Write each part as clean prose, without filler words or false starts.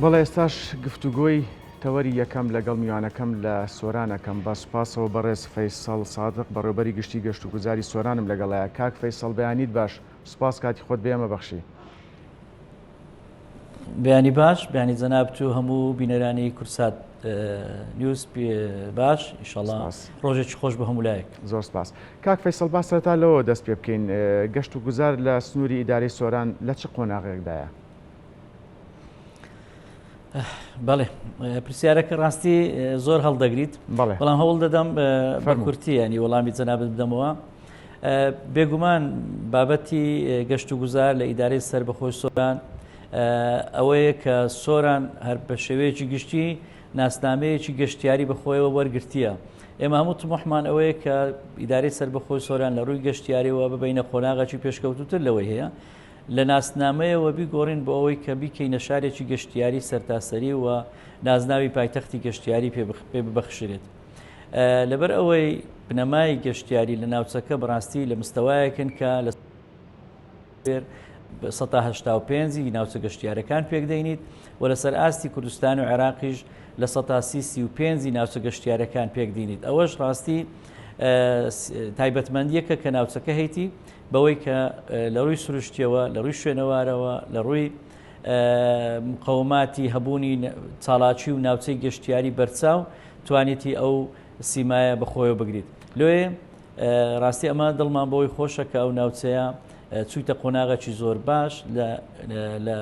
بەڵێ ئێستاش گفتوگۆی تەوەری یەکەم لەگەڵ میوانەکەم لە سۆران ئەکەم. بە سوپاسەوە بەڕێز فەیسەڵ سادق بەڕێوبەری گشتی گەشتوگوزاری سۆرانم لەگەڵایە. کاک فەیسەڵ بەیانیت باش، سوپاس کاتی خۆت بە ئێمە بەخشی. بەیانی باش، بەیانی جەنابت و هەموو بینەرانی کوردسات نیوز باش، ئیشەڵا ڕۆژێکی خۆش بە هەموو لایەک. زۆر سپاس. کاک فەیسەڵ با سەرەتا لەوەوە دەست پێ بکەین، گەشتوگوزار لە سنووری ئیدارەی سۆران لە چ قۆناغێکدایە؟ بەڵێ پرسیارەکە ڕاستی زۆر هەڵدەگریت بەڵام هەوڵ دەدەم بە کورتی ینی وەڵامی جەنابت بدەمەوە. بێگومان بابەتی گەشت و گوزار لە ئیدارەی سەربەخۆی سۆران ئەوەیە کە سۆران هەر بە شێوەیەکی گشتی ناسنامەیەکی گەشتیاری بەخۆیەوە وەرگرتیە. ئێمە هەموو تموحمان ئەوەیە کە ئیدارەی سەربەخۆی سۆران لە ڕووی گەشتیاریەوە ببینە قۆناغێکی پێشکەوتوتر لەوەی هەیە لە ناسنامەیەوە بیگۆڕین بۆ ئەوەی کە بیکەینە شارێکی گەشتیاری سەرتاسەری و نازناوی پایتەختی گەشتیاری پێ ببەخشرێت. لەبەر ئەوەی بنەمای گەشتیاری لە ناوچەکە بەڕاستی لە مستەوایەکن کە لە 85 ناوچە گەشتیارەکان پێکدەینیت و لەسەر ئاستی کوردستان و عێراقیش لە 35 ناوچە گەشتیارەکان پێکدینیت ئەوەش ڕاستی تایبەتمەندیەکە کە ناوچەکە هەیتی بەوەی کە لە ڕووی سروشتیەوە، لە ڕووی شوێنەوارەوە، لە ڕووی مقەوماتی هەبوونی چاڵاکی و ناوچەی گەشتیاری بەرچاو توانیتی ئەو سیمایە بەخۆیەوە بگریت. لۆیێ ڕاستی ئەمە دڵمان بەوەی خۆشە کە ئەو ناوچەیە چوویتە قۆناغێکی زۆر باش لە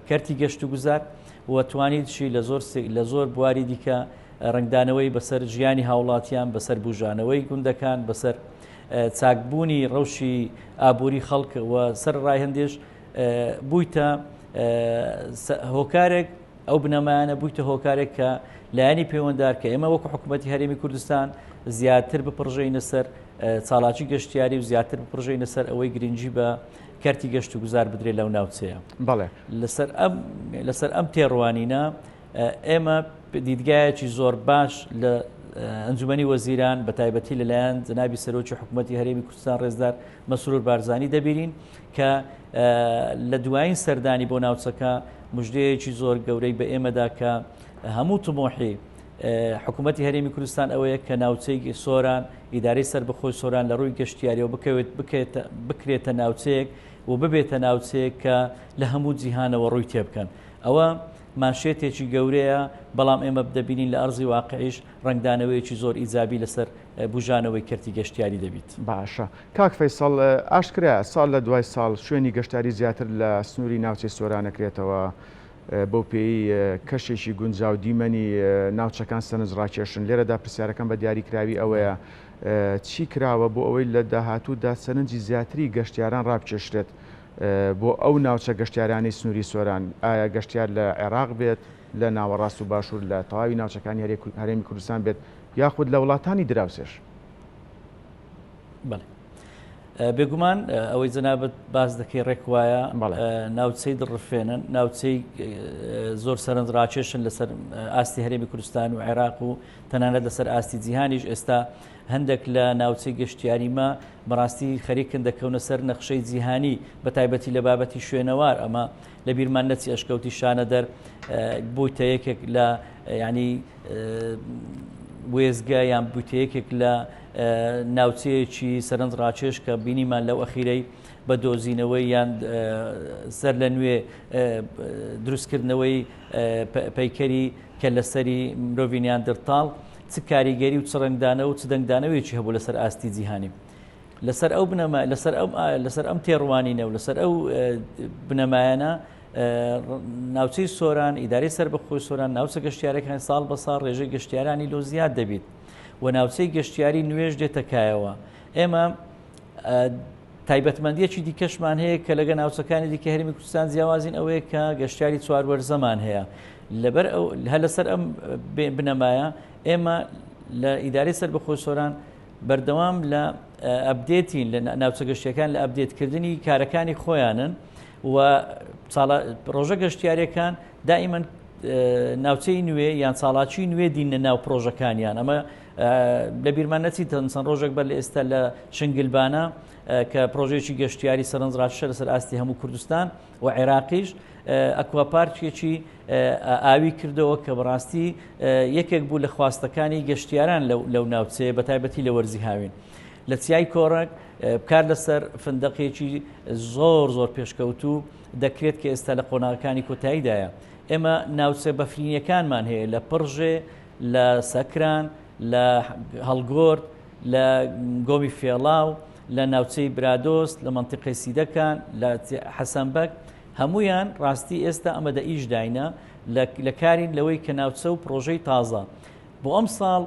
کەرتی گەشت و گوزار و توانیتشی لە زۆر لە زۆر بواری دیکە ڕەنگدانەوەی بەسەر ژیانی هاوڵاتیان بەسەر بوژانەوەی گوندەکان بەسەر چاکبوونی ڕەوشی ئابووری خەڵک و سەرەڕای هەندێش بوویتە هۆکارێک ئەو بنەمایانە بوویتە هۆکارێک کە لایەنی پەیوەندار کە ئێمە وەکو حکوومەتی هەرێمی کوردستان زیاتر بپڕژێینە سەر چالاکی گەشتیاری و زیاتر بپڕژێینە سەر ئەوەی گرنگی بە کەرتی گەشت و گوزار بدرێت لەو ناوچەیە. بەڵێ. لەسەر ئەم لەسەر ئەم تێڕوانینە ئێمە دیدگایەکی زۆر باش لە ئەنجومەنی وەزیران بە تایبەتی لەلایەن جەنابی سەرۆکی حکوومەتی هەرێمی کوردستان ڕێزدار مەسرور بارزانی دەبینین کە لە دوایین سەردانی بۆ ناوچەکە مژدەیەکی زۆر گەورەی بە ئێمەدا کە هەموو تمۆحی حکوومەتی هەرێمی کوردستان ئەوەیە کە ناوچەی سۆران ئیدارەی سەربەخۆی سۆران لە ڕووی گەشتیاریەوە بکەوێت بکرێتە ناوچەیەک و ببێتە ناوچەیەک کە لە هەموو جیهانەوە ڕووی تێبکەن ئەوە مانشێتێکی گەورەیە، بەڵام ئێمە دەبینین لە ئەرزی واقعیش ڕەنگدانەوەیەکی زۆر ئیجابی لەسەر بوژانەوەی کەرتی گەشتیاری دەبیت. باشە کاک فەیسەڵ، ئاشکرایە ساڵ لە دوای ساڵ شوێنی گەشتاری زیاتر لە سنووری ناوچەی سۆران ئەکرێتەوە، بەو پێیەی کەشێکی گونجاو دیمەنی ناوچەکان سەرنجڕاکێشن، لێرەدا پرسیارەکەم بە دیاریکراوی ئەوەیە چی کراوە بۆ ئەوەی لە داهاتوودا سەرنجی زیاتری گەشتیاران ڕابکێشرێت بۆ ئەو ناوچە گەشتیارانەی سنووری سۆران، ئایا گەشتیار لە عێراق بێت، لە ناوەڕاست و باشوور، لە تەواوی ناوچەکانی هەرێمی کوردستان بێت یاخود لە وڵاتانی دراوسێش؟ بەڵێ. بێگومان ئەوەی جەنابت باس دەکەی ڕێک وایە ناوچەی دڕفێنن ناوچەی زۆر سەرنجڕاکێشن لەسەر ئاستی هەرێمی کوردستان و عێراق و تەنانەت لەسەر ئاستی جیهانیش ئێستا هەندێک لە ناوچەی گەشتیاریمە بەڕاستی خەریکن دەکەونە سەر نەخشەی جیهانی بە تایبەتی لە بابەتی شوێنەوار ئەمە لە بیرمان نەچی ئەشکەوتی شانەدەر بوویتە یەکێک لە ینی وێزگە یان بوویتە یەکێک لە ناوچەیەکی سەرنج ڕاکێش کە بینیمان لەو ئەخیرەی بە دۆزینەوەی یان سەر لە نوێ دروستکردنەوەی پەیکەری کە لەسەری مرۆڤی نیاندرتاڵ چ کاریگەری و چ ڕەنگدانەوە و چ دەنگدانەوەیەکی هەبوو لەسەر ئاستی جیهانی. لەسەر ئەو بنەما لەسەر ئەو لەسەر ئەم تێڕوانینە و لەسەر ئەو بنەمایانە ناوچەی سۆران ئیدارەی سەربەخۆی سۆران ناوچە گەشتیارەکان ساڵ بە ساڵ ڕێژەی گەشتیارانی لۆ زیاد دەبیت و ناوچەی گەشتیاری نوێژ دێتە کایەوە ئێمە تایبەتمەندیەکی دیکەشمان هەیە کە لەگە ناوچەکانی دیکە هەرمی کوردستان جیاوازین ئەوەیە کە گەشتیاری چوار وەرزەمان هەیە لەبەر ئەو هەر لەسەر ئەم بنەمایە ئێمە لە ئیدارەی سەربەخۆی سۆران بەردەوام لە ئەبدێتین لە ناوچە گەشتیەکان لە ئەبدێتکردنی کارەکانی خۆیانن و ڕۆژە گەشتیارەکان دائیمەن ناوچەی نوێ یان چاڵاکی نوێ دینە ناو پرۆژەکانیان. ئەمە لە بیرمان نەچیت چەند ڕۆژێک بەر لە ئێستا لە شنگلبانە کە پرۆژێکی گەشتیاری سەرنجڕاکیشە لەسەر ئاستی هەموو کوردستان و عێراقیش، ئەکواپارکێکی ئاوی کردەوە کە بەڕاستی یەکێک بوو لە خواستەکانی گەشتیاران لەو ناوچەیە بە تایبەتی لە وەرزی هاوین. لە چیای کۆڕەک کار لەسەر فندەقێکی زۆر زۆر پێشکەوتوو دەکرێت کە ئێستا لە قۆناغەکانی کۆتاییدایە. ئێمە ناوچە بەفرینیەکانمان هەیە لە پڕژێ، لە سەکران، لە هەڵگۆرد، لە گۆمی فێڵاو، لە ناوچەی برادۆست، لە مەنتیقەی سیدەکان، لە حەسەنبەگ، هەموویان ڕاستی ئێستا ئەمە دە ئیش داینە لە کارین لەوەی کە ناوچە و پڕۆژەی تازە بۆ ئەمساڵ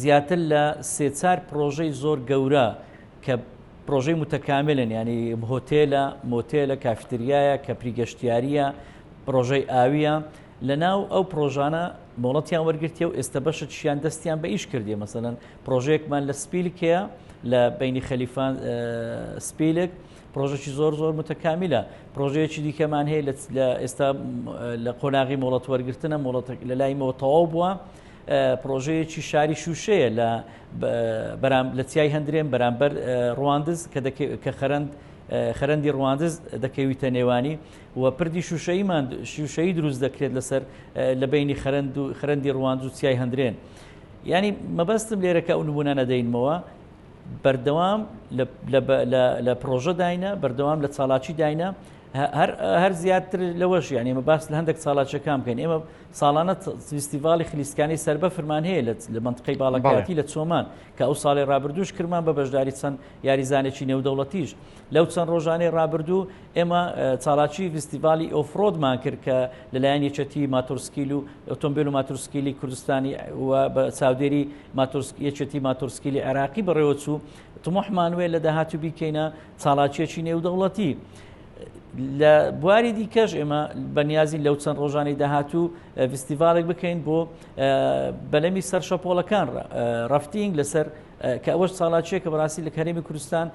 زیاتر لە سێ چار پڕۆژەی زۆر گەورە کە پڕۆژەی متەکاملن، یانی هۆتێلە، مۆتێلە، کافتریایە، کەپری گەشتیارییە، پڕۆژەی ئاوییە، لەناو ئەو پڕۆژانە مۆڵەتیان وەرگرتیە و ئێستا بەشێکیان دەستیان بە ئیش کردیە. مەسەلەن پڕۆژەیەکمان لە سپیلک هەیە لە بەینی خەلیفان سپیلک، پڕۆژەکی زۆر زۆر متەکامیلە. پڕۆژەیەکی دیکەمان هەیە لە ئێستا لە قۆناغی مۆڵەت وەرگرتنە، مۆڵەت لە لای مەوە تەواو بووە. پڕۆژەیەکی شاری شوشەیە لە بەرام لە چیای هەندرێن بەرامبەر ڕواندز کە کە خەرەند خەرەندی ڕواندز دەکەویتە نێوانی و پردی شوشەیمان شوشەیی دروست دەکرێت لەسەر لە بینی خەرەند و خەرەندی ڕواندز و چیای هەندرێن. ینی مەبەستم لێرەکە ئەو نمونانە دەینمەوە بەردەوام لە پرۆژە داینە، بەردەوام لە چالاکی داینە، هەر زیاتر لەوەش، یعنی ئێمە باس لە هەندێک چالاکیەکان بکەین. ئێمە ساڵانە فیستیڤاڵی خلیسکانی سەربەفرمان هەیە لە منطقەی باڵەکاتی لە چۆمان کە ئەو ساڵی ڕابردووش کرمان بە بەشداری چەند یاریزانێکی نێودەوڵەتیش. لەو چەند ڕۆژانەی ڕابردوو ئێمە چالاکی فیستیڤاڵی off-road مان کرد کە لەلایەن یەکێتی ماتۆرسکیل و ئۆتۆمبیل و ماتۆرسکیلی کوردستانی و بە چاودێری یەکێتی ماتۆرسکیلی عێراقی بەڕێوەچوو. تموحمان وێ لە داهاتوو بیکەینە چالاکیەکی نێودەوڵەتی. لە بواری دیکەش ئێمە بەنیازین لەو چەند ڕۆژانی داهاتوو فیستیڤالێک بکەین بۆ بەلەمی سەر شەپۆڵەکان، rafting لەسەر، کە ئەوەش چالاکیەکە بەڕاستی لە هەرێمی کوردستان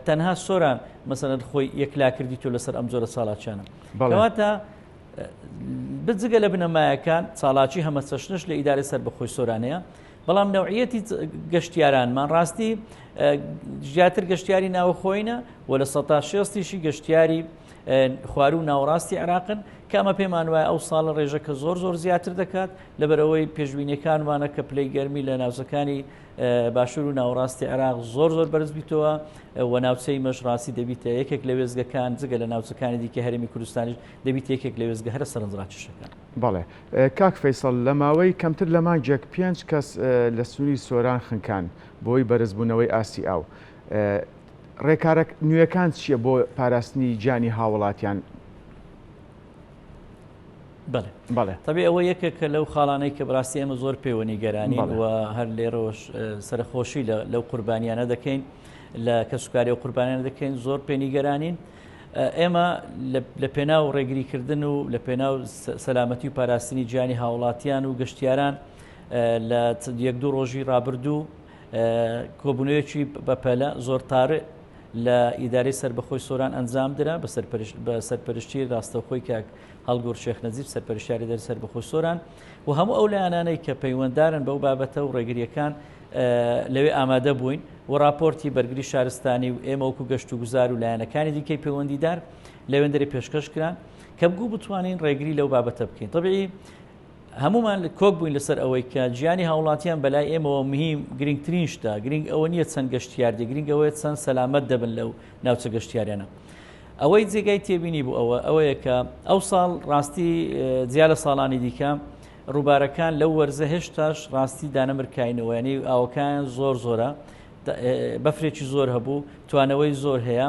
تەنها سۆران مەسەلەن خۆی یەکلا کردی تۆ لەسەر ئەم جۆرە چالاکیانە. کەواتە بجگە لە بنەمایەکان چالاکی هەمەچەشنش لە ئیدارەی سەربەخۆی سۆرانەیە، بەڵام نەوعیەتی گەشتیارانمان ڕاستی زیاتر گەشتیاری ناوخۆینە و لە سەتا شێستیشی گەشتیاری خواروو ناوەڕاستی عێراقن، کە ئەمە پێمان وایە ئەو ساڵە ڕێژەکە زۆر زۆر زیاتر دەکات، لەبەرئەوەی پێشبینیەکانمانە کە پلەی گەرمی لە ناوچەکانی باشوور و ناوەڕاستی عێراق زۆر زۆر بەرز بیتەوە و ناوچەی مەش ڕاستی دەبیتە یەکێک لە وێستگەکان، جگە لە ناوچەکانی دیکە هەرێمی کوردستانیش دەبیتە یەکێک لە وێستگە هەرە سەرنجڕاکێشەکان. بەڵێ کاک فەیسەڵ، لە ماوەی کەمتر لە مانگێک پێنج کەس لە سنووری سۆران خنکان بەهۆی بەرزبوونەوەی ئاستی ئاو. ڕێکارە نوێکان چییە بۆ پاراستنی گیانی هاوڵاتیان؟ بەڵێ بەڵێ تەبی ئەوە یەکێکە لەو خاڵانەی کە بەڕاستی ئێمە زۆر پێوە نیگەرانین و هەر لێرەوەش سەرەخۆشی لەو قوربانیانە دەکەین، لە کەسوکاری و قوربانیانە دەکەین، زۆر پێ نیگەرانین. ئێمە لە پێناو ڕێگریکردن و لە پێناو سەلامەتی و پاراستنی گیانی هاوڵاتیان و گەشتیاران لە یەک دوو ڕۆژی ڕابردوو کۆبوونەوەیەکی بەپەلە زۆر تارئ لە ئیدارەی سەربەخۆی سۆران ئەنجام درا بە سەرپەرشتی ڕاستەوخۆی کاک هەڵگوڕ شێخ نەجیب سەرپەرشتیاری دەری سەربەخۆی سۆران و هەموو ئەو لایەنانەی کە پەیوەندارن بەو بابەتە و ڕێگریەکان لەوێ ئامادە بووین و راپۆرتی بەرگری شارستانی و ئێمە وەکو گەشت و گوزار و لایەنەکانی دیکەی پەیوەندیدار لەوێندەری پێشکەش کران کە بگو بتوانین ڕێگری لەو بابەتە بکەین. طبیعی هەمومان کۆک بووین لەسەر ئەوەی کە گیانی هاوڵاتیان بەلای ئێمەوە مهم گرنگترین شتە، گرنگ ئەوە نییە چەند گەشتیار دێ، گرنگ ئەوەیە چەند سەلامەت دەبن لەو ناوچە گەشتیاریانە. ئەوەی جێگای تێبینی بوو ئەوە ئەوەیە کە ئەو ساڵ ڕاستی جیا لە ساڵانی دیکە ڕووبارەکان لەو وەرزە هێشتاش ڕاستی دانەمرکاینەوە، یعنی ئاوەکان زۆر زۆرە، بەفرێکی زۆر هەبوو، توانەوەی زۆر هەیە،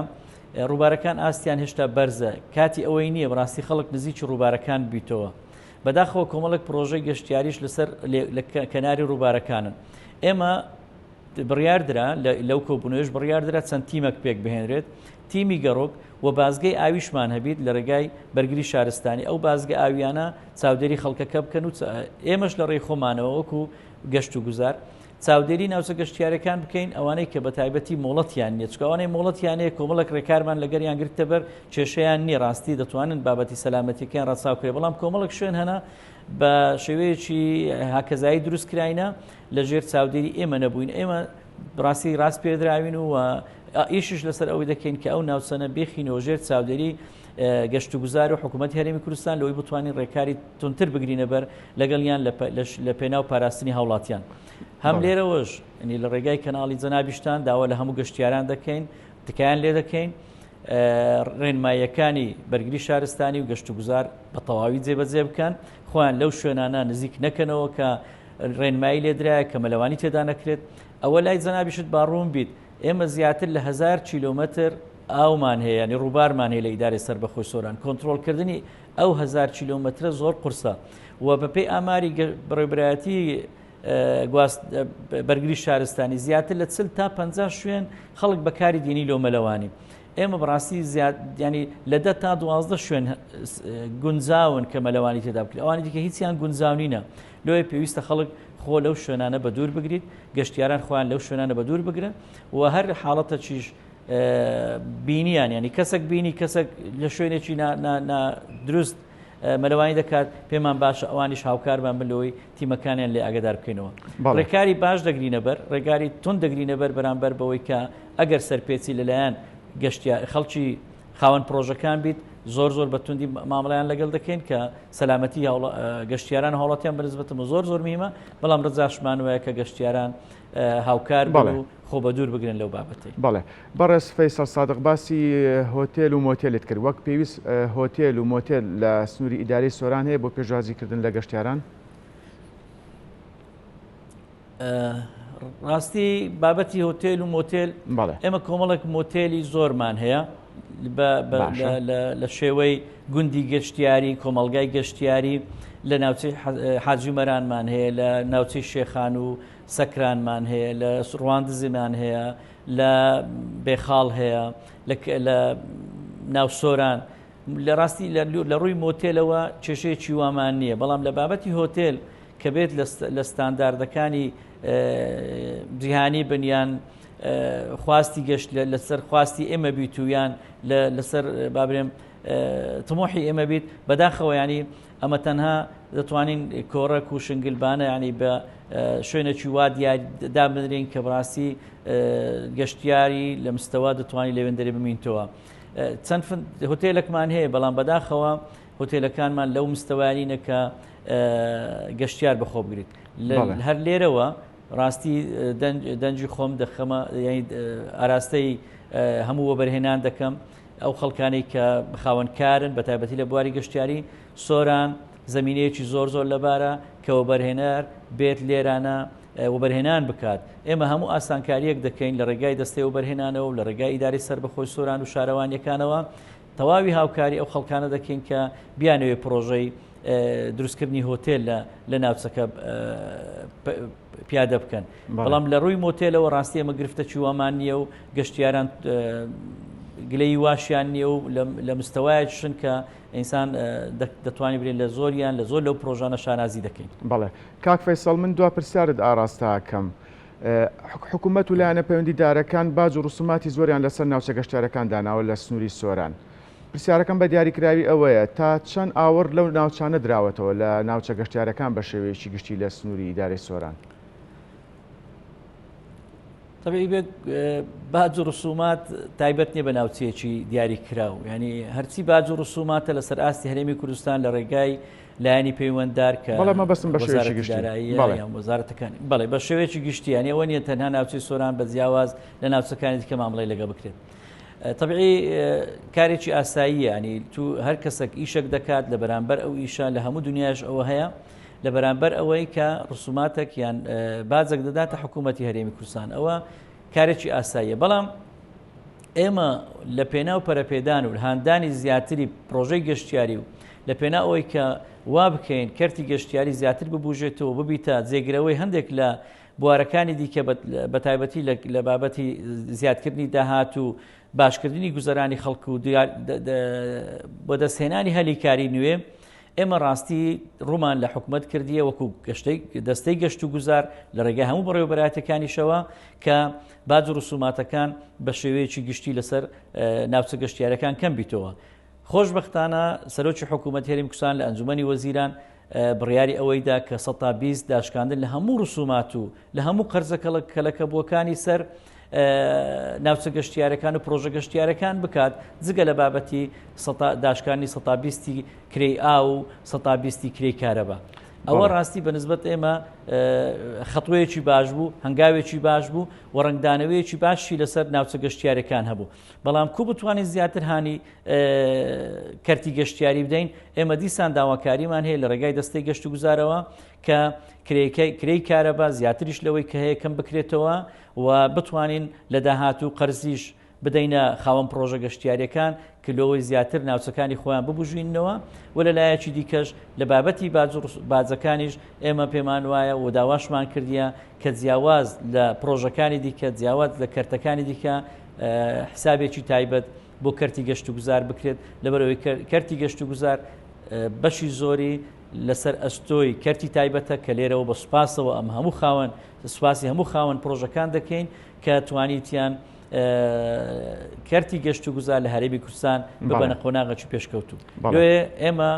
ڕووبارەکان ئاستیان هێشتا بەرزە، کاتی ئەوەی نییە بەڕاستی خەڵک نزیکی ڕووبارەکان بیتەوە. بەداخەوە کۆمەڵێک پرۆژەی گەشتیاریش لەسەر لە کەناری ڕووبارەکانن. ئێمە بڕیاردرا لەو کۆبوونەوەش بڕیاردرا چەند تیمەک پێک بهێنرێت، تیمی گەڕۆک و بازگەی ئاویشمان هەبیت لە ڕێگای بەرگری شارستانی، ئەو بازگە ئاویانە چاودێری خەڵکەکە بکەن و ئێمەش لە ڕێی خۆمانەوە وەکو گەشت و گوزار. چاودێری ناوچە گەشتیارەکان بکەین ئەوانەی کە بە تایبەتی مۆڵەتیان نییە چکە ئەوانەی مۆڵەتیان هەیە کۆمەڵێک ڕێکارمان لەگەریان گرتە بەر کێشەیان نییە ڕاستی دەتوانن بابەتی سەلامەتیەکەیان ڕەچاو کرێ بەڵام کۆمەڵێک شوێن هەنە بە شێوەیەکی هاکەزایی دروست کراینە لە ژێر چاودێری ئێمە نەبووین ئێمە ڕاستی ڕاست پێدراوین و ئیشش لەسەر ئەوەی دەکەین کە ئەو ناوچەنە بێخینەوە ژێر چاودێری گەشتوگوزار و حکوومەتی هەرێمی کوردستان لەوەی بتوانین ڕێکاری توندتر بگرینە بەر لەگەڵیان لە پێناو پاراستنی هاوڵاتیان. هەم لێرەوەش ینی لە ڕێگای کەناڵی جەنابیشتان داوا لە هەموو گەشتیاران دەکەین تکایان لێ دەکەین ڕێنماییەکانی بەرگری شارستانی و گەشتوگوزار بە تەواوی جێبەجێ بکەن خۆیان لەو شوێنانە نزیک نەکەنەوە کە ڕێنمایی لێدرایە کە مەلەوانی تێدا نەکرێت ئەوە لای جەنابیشت باڕوون بیت ئێمە زیاتر لە هەزار کیلۆمەتر ئاومان هەیە یانی ڕووبارمان هەیە لە ئیدارەی سەربەخۆی سۆران کۆنترۆڵکردنی ئەو هەزار کیلۆمەترە زۆر قورسە و بەپێی ئاماری بەڕێوبەرایەتی بەرگری شارستانی زیاتر لە 40 تا 50 شوێن خەڵک بەکاری دینی لۆ مەلەوانی ئێمە بەڕاستی زیاد ینی لە دە تا دوازدە شوێن گونجاون کە مەلەوانی تێدا بکرێت ئەوانی دیکە هیچیان گونجاونینە لۆیە پێویستە خەڵک خۆ لەو شوێنانە بە دوور بگریت گەشتیاران خۆیان لەو شوێنانە بە دوور بگرن و هەر حاڵەتەکیش بینیان ینی کەسێک بینی کەسێک لە شوێنێکی دروست مەلەوانی دەکات پێمان باشە ئەوانیش هاوکارمان بن لەوەی تیمەکانیان لێ ئاگدار بکەینەوە ڕێکاری باش دەگرینە بەر ڕێگاری تون دەگرینە بەر بەرامبەر بەوەی کە ئەگەر سەرپێچی لەلایەن گەشتیا خەڵکی خاوەن پرۆژەکان بیت زۆر زۆر بە توندی مامەڵەیان لەگەڵ دەکەین کە سەلامەتی گەشتیاران هاوڵاتیان بەنسبەتەمە زۆر زۆر مهمە بەڵام ڕزاشمان وایە کە گەشتیاران هاوکار بن و خۆ بە دوور بگرن لەو بابەتەی. بەڵێ بەڕێز فەیسەڵ سادق باسی هۆتێل و مۆتێلت کرد وەک پێویست هۆتێل و مۆتێل لە سنووری ئیدارەی سۆران هەیە بۆ پێشوازی کردن لە گەشتیاران؟ ڕاستی بابەتی هۆتێل و مۆتێل ئێمە کۆمەڵێک مۆتێلی زۆرمان هەیە لە شێوەی گوندی گەشتیاری کۆمەلگای گەشتیاری لە ناوچەی حاجی مەرانمان هەیە لە ناوچەی شێخان و سەکرانمان هەیە لە ڕواندزیمان هەیە لە بێخاڵ هەیە لە ناوسۆران لە ڕاستی لە ڕووی مۆتێلەوە کێشەیەکی وامان نییە بەڵام لە بابەتی هۆتێل کە بێت لە ستانداردەکانی جیهانی بن یان خواستی گەشت لەسەر خواستی ئێمە بیت و یان لەسەر بابرێم تمۆحی ئێمە بیت بەداخەوە ینی ئەمە تەنها دەتوانین کۆڕەک و شنگلبانە ینی بە شوێنێکی وا دیار دابنرین کە بڕاستی گەشتیاری لە مستەوا دەتوانانی لەوێندەرێ بمینتەوە. چەند هۆتێلێکمان هەیە بەڵام بەداخەوە هۆتێلەکانمان لەو مستەوایانینە کە گەشتیار بەخۆ بگریت هەر لێرەوە ڕاستی دەنجی خۆم دەخەمە ئاراستەی هەموو وەبەرهێنان دەکەم ئەو خەڵکانی کە خاوەنکارن بە تایبەتی لە بواری گەشتیاری سۆران زمینەیەکی زۆر زۆر لەبارە کە وەبەرهێنەر بێت لێرانە وەبەرهێنان بکات، ئێمە هەموو ئاسانکارییەک دەکەین لە ڕێگای دەستەی وەبەرهێنانەوە و لە ڕێگای ئیدارەی سەربەخۆی سۆران و شارەوانییەکانەوە تەواوی هاوکاری ئەو خەڵکانە دەکەین کە بیانەوێت پڕۆژەی دروستکردنی هۆتێل لە ناوچەکە پیادە بکەن. بەڵام لە ڕووی مۆتێلەوە ڕاستی ئەمە گرفتەکی وامان نییە و گەشتیاران گلەیی واشیان نییە و لە مستەوایەکشن کە ئینسان دەتوانێت بلێ لە زۆریان لە زۆر لەو پرۆژانە شانازی دەکەین. بەڵێ کاک فەیسەڵ من دوا پرسیارت ئاراستە ئەکەم حکومەت و لایەنە پەیوەندیدارەکان باج و ڕسوماتی زۆریان لەسەر ناوچە گەشتیارەکان داناوە لە سنووری سۆران پرسیارەکەم بە دیاریکراوی ئەوەیە تا چەند ئاوڕ لەو ناوچانە دراوەتەوە لە ناوچە گەشتیارەکان بە شێوەیەکی گشتی لە سنووری ئیدارەی سۆران؟ تەبعی بێت باج و ڕسومات تایبەت نییە بە ناوچەیەکی دیاری کراو ینی هەرچی باج و ڕسوماتە لەسەر ئاستی هەرێمی کوردستان لە ڕێگای لایەنی پەیوەنددار کە بەڵێ مەبەستم بە شێوەیەکی گشتی بەڵێ وەزارەتەکانی بەڵێ بە شێوەیەکی گشتی یانی ئەوە نییە تەنها ناوچەی سۆران بە جیاواز لە ناوچەکانی دیکە مامەڵەی لەگەڵ بکرێت طبعی کارێکی ئاساییە ینی تو هەر کەسێک ئیشێک دەکات لە بەرامبەر ئەو ئیشە لە هەموو دنیاش ئەوە هەیە لە بەرامبەر ئەوەی کە ڕسوماتێک یان باجێک دەداتە حکوومەتی هەرێمی کوردستان ئەوە کارێکی ئاساییە بەڵام ئێمە لە پێناو پەرەپێدان و هاندانی زیاتری پرۆژەی گەشتیاری و لە پێناو ئەوەی کە وا بکەین کەرتی گەشتیاری زیاتر ببوژێتەوە ببیتە جێگرەوەی هەندێک لە بوارەکانی دیکە بە تایبەتی لە بابەتی زیادکردنی داهات و باشکردنی گوزەرانی خەڵک و بەدەستهێنانی هەلی کاری نوێ. ئێمە ڕاستی ڕوومان لە حکومەت کردیە وەکو گەشتەی دەستەی گەشت و گوزار لە ڕێگای هەموو بەڕێوەبەرایەتەکانیشەوە کە باج و ڕسوماتەکان بە شێوەیەکی گشتی لەسەر ناوچە گەشتیارەکان کەم بیتەوە. خۆشبەختانە سەرۆکی حکوومەت هەرێمی کوردستان لە ئەنجومەنی وەزیران بڕیاری ئەوەی دا کە 120 داشکاندن لە هەموو ڕسومات و لە هەموو قەرزە کەلەکەبووەکانی سەر ناوچە گەشتیارەکان و پرۆژە گەشتیارەکان بکات جگە لە بابەتی داشکانی 120 کرێی ئاو و 120 کرێی کارەبا. ئەوە ڕاستی بە نسبەت ئێمە خەتوەیەکی باش بوو هەنگاوێکی باش بوو و ڕەنگدانەوەیەکی باشی لەسەر ناوچە گەشتیارەکان هەبوو بەڵام کو بتوانین زیاتر هانی کەرتی گەشتیاری بدەین ئێمە دیسان داواکاریمان هەیە لە ڕێگای دەستەی گەشت و گوزارەوە کە کرێی کارەبا زیاتریش لەوەی کە هەیە کەم بکرێتەوە و بتوانین لە داهاتوو قەرزیش بدەینە خاوەن پڕۆژە گەشتیاریەکان کە لۆوەی زیاتر ناوچەکانی خۆیان ببوژیننەوە و لە لایەکی دیکەش لە بابەتی باج و باجەکانیش ئێمە پێمان وایە و داواشمان کردیە کە جیاواز لە پڕۆژەکانی دیکە جیاواز لە کەرتەکانی دیکە حسابێکی تایبەت بۆ کەرتی گەشت و گوزار بکرێت لەبەرەوەی کەرتی گەشت و گوزار بەشی زۆری لەسەر ئەستۆی کەرتی تایبەتە کە لێرەوە بە سوپاسەوە ئەم هەموو خاوەن سوپاسی هەموو خاوەن پرۆژەکان دەکەین کە توانیتیان کەرتی گەشت و گوزار لە هەرێمی کوردستان ببەنە قۆناغێکی پێشکەوتوو. لۆیە ئێمە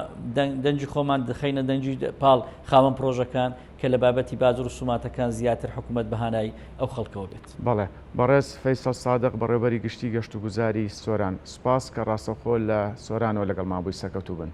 دەنگی خۆمان دەخەینە دەنگی پاڵ خاوەن پرۆژەکان کە لە بابەتی باج و ڕسوماتەکان زیاتر حکوومەت بەهانای ئەو خەڵکەوە بێت. بەڵێ. بەڕێز فەیسەڵ سادق بەڕێوەبەری گشتی گەشتوگوزاری سۆران سوپاس کە ڕاستەوخۆ لە سۆرانەوە لەگەڵمان بووی سەرکەوتوو بن.